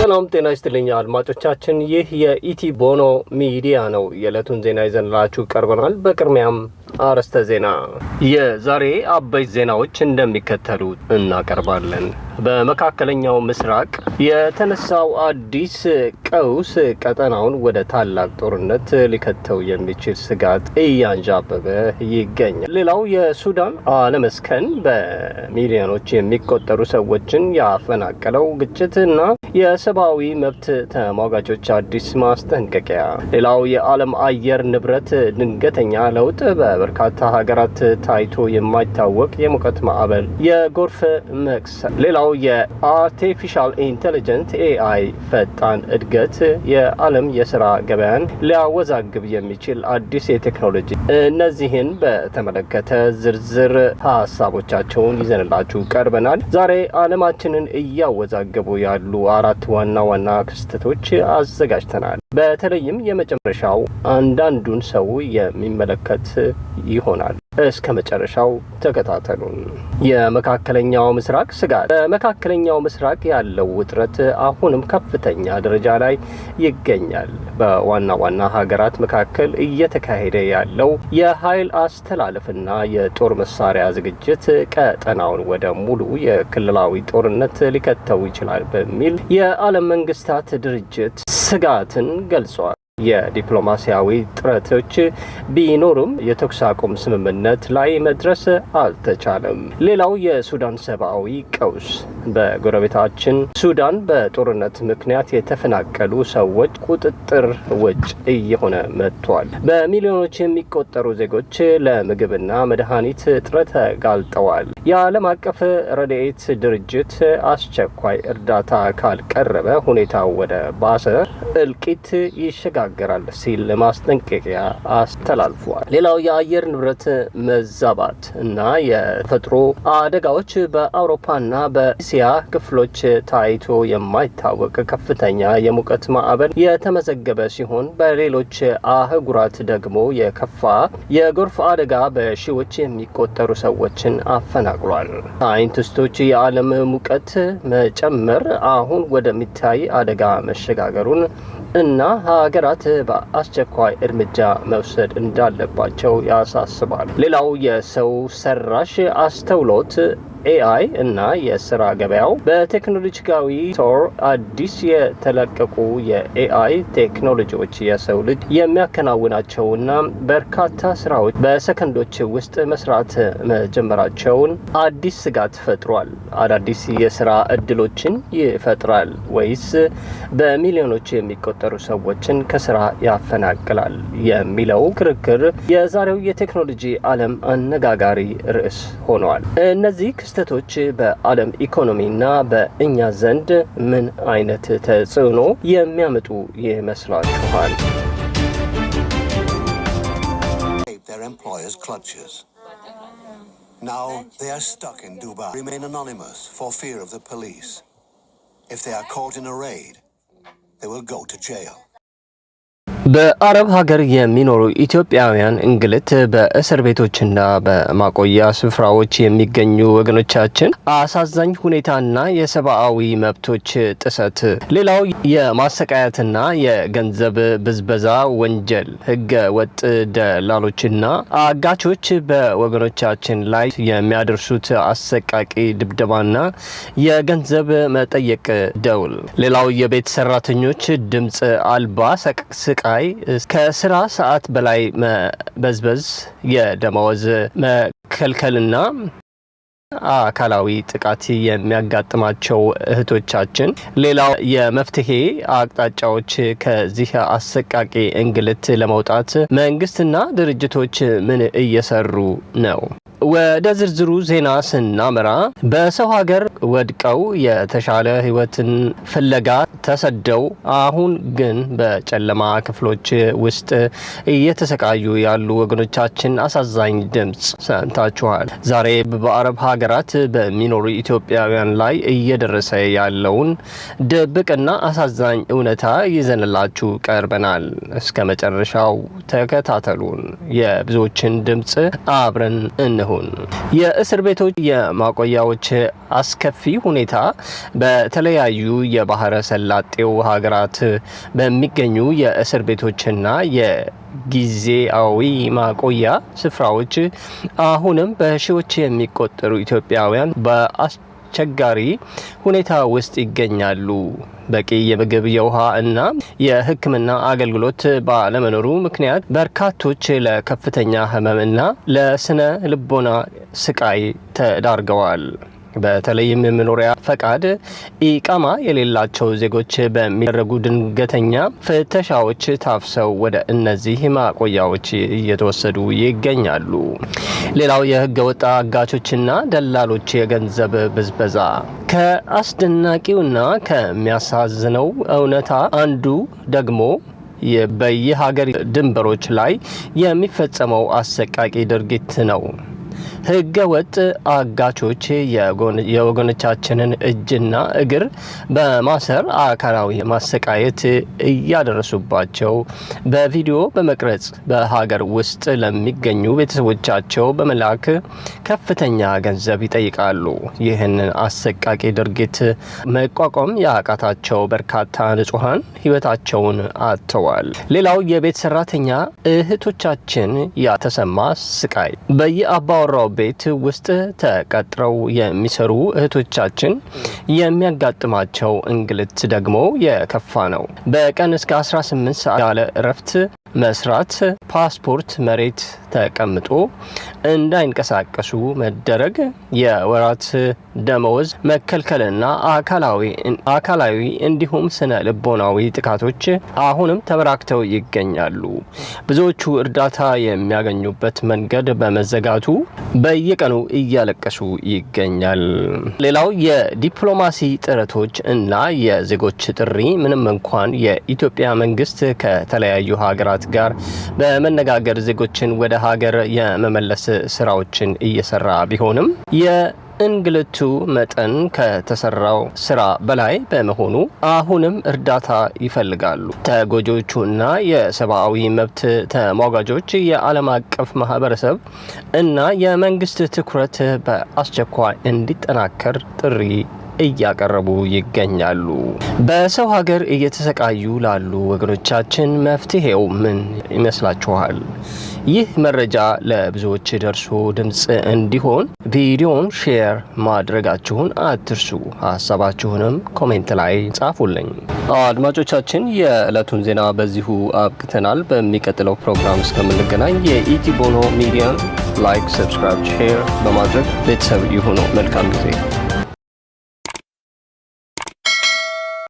ሰላም ጤና ይስጥልኝ አድማጮቻችን፣ ይህ የኢቲ ቦኖ ሚዲያ ነው። የዕለቱን ዜና ይዘንላችሁ ቀርበናል። በቅድሚያም አርዕስተ ዜና። የዛሬ አበይት ዜናዎች እንደሚከተሉ እናቀርባለን። በመካከለኛው ምስራቅ የተነሳው አዲስ ቀውስ ቀጠናውን ወደ ታላቅ ጦርነት ሊከተው የሚችል ስጋት እያንዣበበ ይገኛል። ሌላው የሱዳን አለመስከን በሚሊዮኖች የሚቆጠሩ ሰዎችን ያፈናቀለው ግጭት እና የሰብአዊ መብት ተሟጋቾች አዲስ ማስጠንቀቂያ። ሌላው የዓለም አየር ንብረት ድንገተኛ ለውጥ በበርካታ ሀገራት ታይቶ የማይታወቅ የሙቀት ማዕበል፣ የጎርፍ መቅሰፍ። ሌላው የ artificial intelligent AI ፈጣን እድገት የዓለም የስራ ገበያን ሊያወዛግብ የሚችል አዲስ የቴክኖሎጂ። እነዚህን በተመለከተ ዝርዝር ሀሳቦቻቸውን ይዘንላችሁ ቀርበናል። ዛሬ ዓለማችንን እያወዛገቡ ያሉ አራት ዋና ዋና ክስተቶች አዘጋጅተናል። በተለይም የመጨረሻው አንዳንዱን ሰው የሚመለከት ይሆናል። እስከ መጨረሻው ተከታተሉን። የመካከለኛው ምስራቅ ስጋት። በመካከለኛው ምስራቅ ያለው ውጥረት አሁንም ከፍተኛ ደረጃ ላይ ይገኛል። በዋና ዋና ሀገራት መካከል እየተካሄደ ያለው የኃይል አሰላለፍና የጦር መሳሪያ ዝግጅት ቀጠናውን ወደ ሙሉ የክልላዊ ጦርነት ሊከተው ይችላል በሚል የዓለም መንግስታት ድርጅት ስጋትን ገልጿል። የዲፕሎማሲያዊ ጥረቶች ቢኖሩም የተኩስ አቁም ስምምነት ላይ መድረስ አልተቻለም። ሌላው የሱዳን ሰብአዊ ቀውስ። በጎረቤታችን ሱዳን በጦርነት ምክንያት የተፈናቀሉ ሰዎች ቁጥጥር ውጭ እየሆነ መጥቷል። በሚሊዮኖች የሚቆጠሩ ዜጎች ለምግብና መድኃኒት እጥረት ተጋልጠዋል። የዓለም አቀፍ ረድኤት ድርጅት አስቸኳይ እርዳታ ካልቀረበ ሁኔታው ወደ ባሰ እልቂት ይሸጋገራል ሲል ማስጠንቀቂያ አስተላልፏል። ሌላው የአየር ንብረት መዛባት እና የተፈጥሮ አደጋዎች በአውሮፓና በእስያ ክፍሎች ታይቶ የማይታወቅ ከፍተኛ የሙቀት ማዕበል የተመዘገበ ሲሆን፣ በሌሎች አህጉራት ደግሞ የከፋ የጎርፍ አደጋ በሺዎች የሚቆጠሩ ሰዎችን አፈናቅሏል። ሳይንቲስቶች የዓለም ሙቀት መጨመር አሁን ወደሚታይ አደጋ መሸጋገሩን እና ሀገራት በአስቸኳይ እርምጃ መውሰድ እንዳለባቸው ያሳስባል። ሌላው የሰው ሰራሽ አስተውሎት AI እና የስራ ገበያው። በቴክኖሎጂካዊ ቶር አዲስ የተለቀቁ የ AI ቴክኖሎጂዎች የሰው ልጅ የሚያከናውናቸውና በርካታ ስራዎች በሰከንዶች ውስጥ መስራት መጀመራቸውን አዲስ ስጋት ፈጥሯል። አዳዲስ የስራ እድሎችን ይፈጥራል ወይስ በሚሊዮኖች የሚቆጠሩ ሰዎችን ከስራ ያፈናቅላል የሚለው ክርክር የዛሬው የቴክኖሎጂ ዓለም አነጋጋሪ ርዕስ ሆኗል። እነዚህ ክስተቶች በዓለም ኢኮኖሚና በእኛ ዘንድ ምን አይነት ተጽዕኖ የሚያመጡ ይመስላችኋል? Their employers' clutches. Now they are stuck in Dubai, remain anonymous for fear of the police. If they are caught in a raid, they will go to jail. በአረብ ሀገር የሚኖሩ ኢትዮጵያውያን እንግልት፣ በእስር ቤቶችና በማቆያ ስፍራዎች የሚገኙ ወገኖቻችን አሳዛኝ ሁኔታና የሰብአዊ መብቶች ጥሰት፣ ሌላው የማሰቃየትና የገንዘብ ብዝበዛ ወንጀል፣ ህገ ወጥ ደላሎችና አጋቾች በወገኖቻችን ላይ የሚያደርሱት አሰቃቂ ድብደባና የገንዘብ መጠየቅ ደውል፣ ሌላው የቤት ሰራተኞች ድምፅ አልባ ስቃይ፣ ከስራ ሰዓት በላይ መበዝበዝ፣ የደመወዝ መከልከልና አካላዊ ጥቃት የሚያጋጥማቸው እህቶቻችን፣ ሌላው የመፍትሄ አቅጣጫዎች፣ ከዚህ አሰቃቂ እንግልት ለመውጣት መንግስትና ድርጅቶች ምን እየሰሩ ነው? ወደ ዝርዝሩ ዜና ስናመራ፣ በሰው ሀገር ወድቀው የተሻለ ህይወትን ፍለጋ ተሰደው አሁን ግን በጨለማ ክፍሎች ውስጥ እየተሰቃዩ ያሉ ወገኖቻችን አሳዛኝ ድምፅ ሰምታችኋል። ዛሬ በአረብ ሀገራት በሚኖሩ ኢትዮጵያውያን ላይ እየደረሰ ያለውን ድብቅና አሳዛኝ እውነታ ይዘንላችሁ ቀርበናል። እስከ መጨረሻው ተከታተሉን። የብዙዎችን ድምፅ አብረን እንሁን። ይሁን። የእስር ቤቶች የማቆያዎች አስከፊ ሁኔታ በተለያዩ የባህረ ሰላጤው ሀገራት በሚገኙ የእስር ቤቶችና የጊዜያዊ ማቆያ ስፍራዎች አሁንም በሺዎች የሚቆጠሩ ኢትዮጵያውያን በአስቸጋሪ ሁኔታ ውስጥ ይገኛሉ። በቂ የምግብ፣ የውሃ እና የሕክምና አገልግሎት ባለመኖሩ ምክንያት በርካቶች ለከፍተኛ ሕመም እና ለስነ ልቦና ስቃይ ተዳርገዋል። በተለይም የመኖሪያ ፈቃድ ኢቃማ የሌላቸው ዜጎች በሚደረጉ ድንገተኛ ፍተሻዎች ታፍሰው ወደ እነዚህ ማቆያዎች እየተወሰዱ ይገኛሉ። ሌላው የህገ ወጥ አጋቾችና ደላሎች የገንዘብ ብዝበዛ። ከአስደናቂውና ከሚያሳዝነው እውነታ አንዱ ደግሞ በየሀገር ድንበሮች ላይ የሚፈጸመው አሰቃቂ ድርጊት ነው። ህገ ወጥ አጋቾች የወገኖቻችንን እጅና እግር በማሰር አካላዊ ማሰቃየት እያደረሱባቸው በቪዲዮ በመቅረጽ በሀገር ውስጥ ለሚገኙ ቤተሰቦቻቸው በመላክ ከፍተኛ ገንዘብ ይጠይቃሉ። ይህንን አሰቃቂ ድርጊት መቋቋም ያቃታቸው በርካታ ንጹሐን ህይወታቸውን አጥተዋል። ሌላው የቤት ሰራተኛ እህቶቻችን ያተሰማ ስቃይ። በየአባወራው ቤት ውስጥ ተቀጥረው የሚሰሩ እህቶቻችን የሚያጋጥማቸው እንግልት ደግሞ የከፋ ነው። በቀን እስከ 18 ሰዓት ያለ እረፍት መስራት፣ ፓስፖርት መሬት ተቀምጦ እንዳይንቀሳቀሱ መደረግ፣ የወራት ደመወዝ መከልከልና አካላዊ እንዲሁም ስነ ልቦናዊ ጥቃቶች አሁንም ተበራክተው ይገኛሉ። ብዙዎቹ እርዳታ የሚያገኙበት መንገድ በመዘጋቱ በየቀኑ እያለቀሱ ይገኛል። ሌላው የዲፕሎማሲ ጥረቶች እና የዜጎች ጥሪ። ምንም እንኳን የኢትዮጵያ መንግስት ከተለያዩ ሀገራት ጋር በመነጋገር ዜጎችን ወደ ሀገር የመመለስ ስራዎችን እየሰራ ቢሆንም የእንግልቱ መጠን ከተሰራው ስራ በላይ በመሆኑ አሁንም እርዳታ ይፈልጋሉ። ተጎጂዎቹና የሰብአዊ መብት ተሟጋቾች የዓለም አቀፍ ማህበረሰብ እና የመንግስት ትኩረት በአስቸኳይ እንዲጠናከር ጥሪ እያቀረቡ ይገኛሉ። በሰው ሀገር እየተሰቃዩ ላሉ ወገኖቻችን መፍትሄው ምን ይመስላችኋል? ይህ መረጃ ለብዙዎች ደርሶ ድምፅ እንዲሆን ቪዲዮን share ማድረጋችሁን አትርሱ። ሀሳባችሁንም comment ላይ ጻፉልኝ። አድማጮቻችን፣ የዕለቱን ዜና በዚሁ አብቅተናል። በሚቀጥለው ፕሮግራም እስከምንገናኝ የኢቲ ቦኖ ሚዲያን like፣ subscribe፣ share በማድረግ ቤተሰብ ይሁኑ። መልካም ጊዜ።